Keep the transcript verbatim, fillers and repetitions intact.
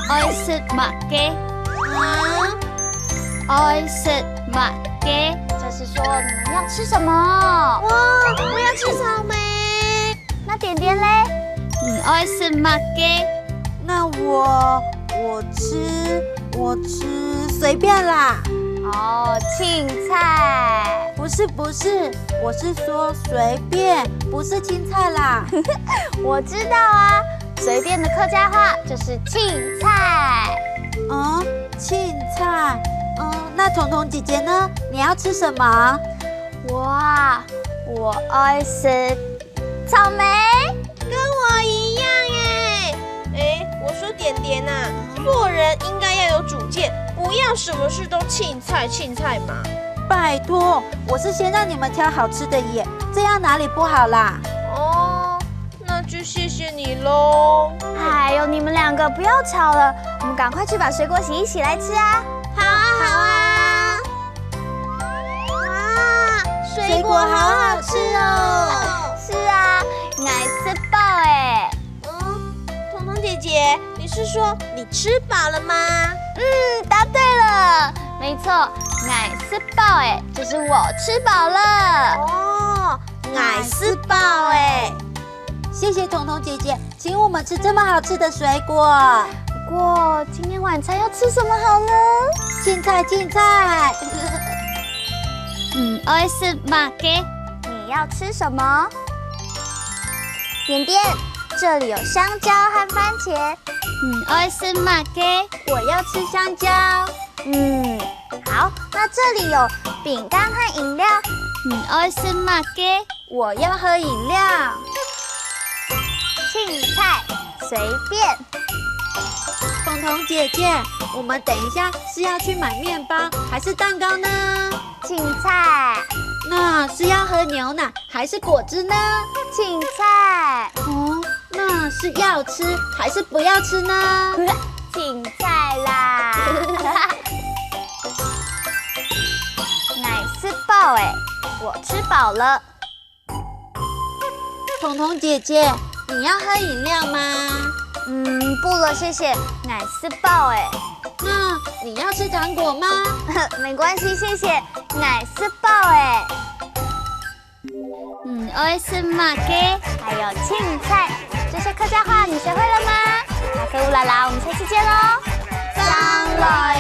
愛食麼个？啊？愛食麼个？這是說你們要吃什麼？哇，我要吃草莓。那點點嘞？你愛食麼个？那我，我吃，我吃，隨便啦。哦，青菜。不是，不是，我是說隨便，不是青菜啦。我知道啊，隨便的客家話就是青菜。哦，青菜。哦，那彤彤姐姐呢？你要吃什麼？我啊，我愛食草莓。跟我一樣耶。哎，我說點點啊，做人應該要有主見，不要什麼事都青菜青菜嘛。拜託，我是先讓你們挑好吃的耶，這樣哪裡不好啦？哦，那就謝謝你咯。哎呦，你們兩個不要吵了，我們趕快去把水果洗一洗來吃啊。好啊，好啊。哇，水果好好吃哦。是啊，𠊎食飽欸。嗯，彤彤姐姐，你是說你吃飽了嗎？嗯，答對了，沒錯，𠊎食飽欸，就是我吃飽了。哦，𠊎食飽欸。謝謝彤彤姐姐，請我們吃這麼好吃的水果。不過今天晚餐要吃什麼好呢？青菜，青菜。你愛食麼个？你要吃什麼？點點，這裡有香蕉和番茄。你愛食麼个？我要吃香蕉。嗯，好，那這裡有餅乾和飲料。你愛食麼个？我要喝飲料。青菜，隨便。彤彤姐姐，我們等一下是要去買麵包還是蛋糕呢？青菜。那是要喝牛奶還是果汁呢？青菜。哦，那是要吃還是不要吃呢？青菜啦。𠊎食飽欸，我吃飽了。彤彤姐姐，你要喝飲料嗎？嗯，不了，謝謝，𠊎食飽欸。那你要吃糖果嗎？沒關係，謝謝，𠊎食飽欸。你愛食麼个？還有青菜。這些客家話你學會了嗎？阿克烏拉拉，我們下次見哦。上來